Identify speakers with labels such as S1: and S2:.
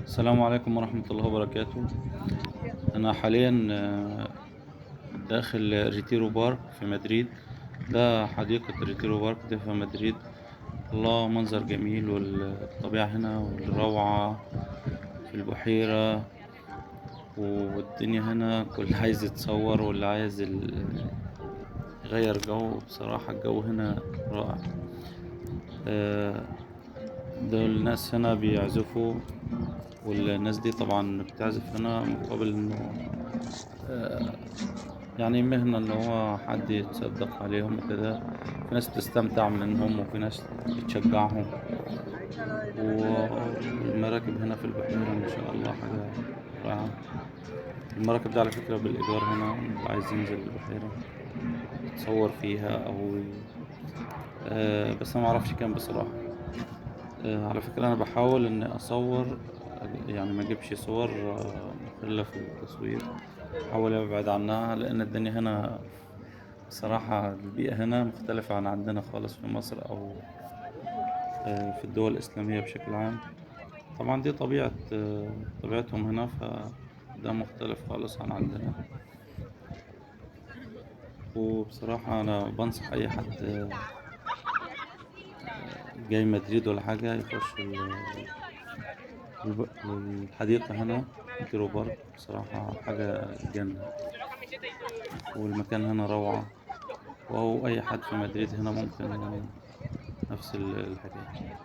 S1: السلام عليكم ورحمة الله وبركاته. أنا حاليا داخل ريتيرو بارك في مدريد. ده حديقة ريتيرو بارك ده في مدريد. الله، منظر جميل، والطبيعة هنا والروعة في البحيرة، والدنيا هنا كل عايز يتصور واللي عايز يغير جو. بصراحة الجو هنا رائع. دول الناس هنا بيعزفوا، والناس دي طبعا بتعزف هنا مقابل انه مهنة ان هو حد يتصدق عليهم وكده. في ناس بتستمتع منهم وفي ناس بتشجعهم. والمراكب هنا في البحيرة ما شاء الله حاجة رائعة. المراكب دي على فكرة بالإيجار هنا، اللي عايز ينزل البحيرة يتصور فيها أو بس أنا معرفش كام بصراحة. على فكرة أنا بحاول إني أصور، ما أجيبش صور مخلة في التصوير، بحاول أبعد عنها، لأن الدنيا هنا بصراحة البيئة هنا مختلفة عن عندنا خالص في مصر أو في الدول الإسلامية بشكل عام. طبعا دي طبيعتهم هنا، فده مختلف خالص عن عندنا. وبصراحة أنا بنصح أي حد جاي مدريد ولا حاجة يخش الحديقة هنا ريتيرو بارك، بصراحة حاجة جنة، والمكان هنا روعة. وهو أي حد في مدريد هنا ممكن نفس الحكاية.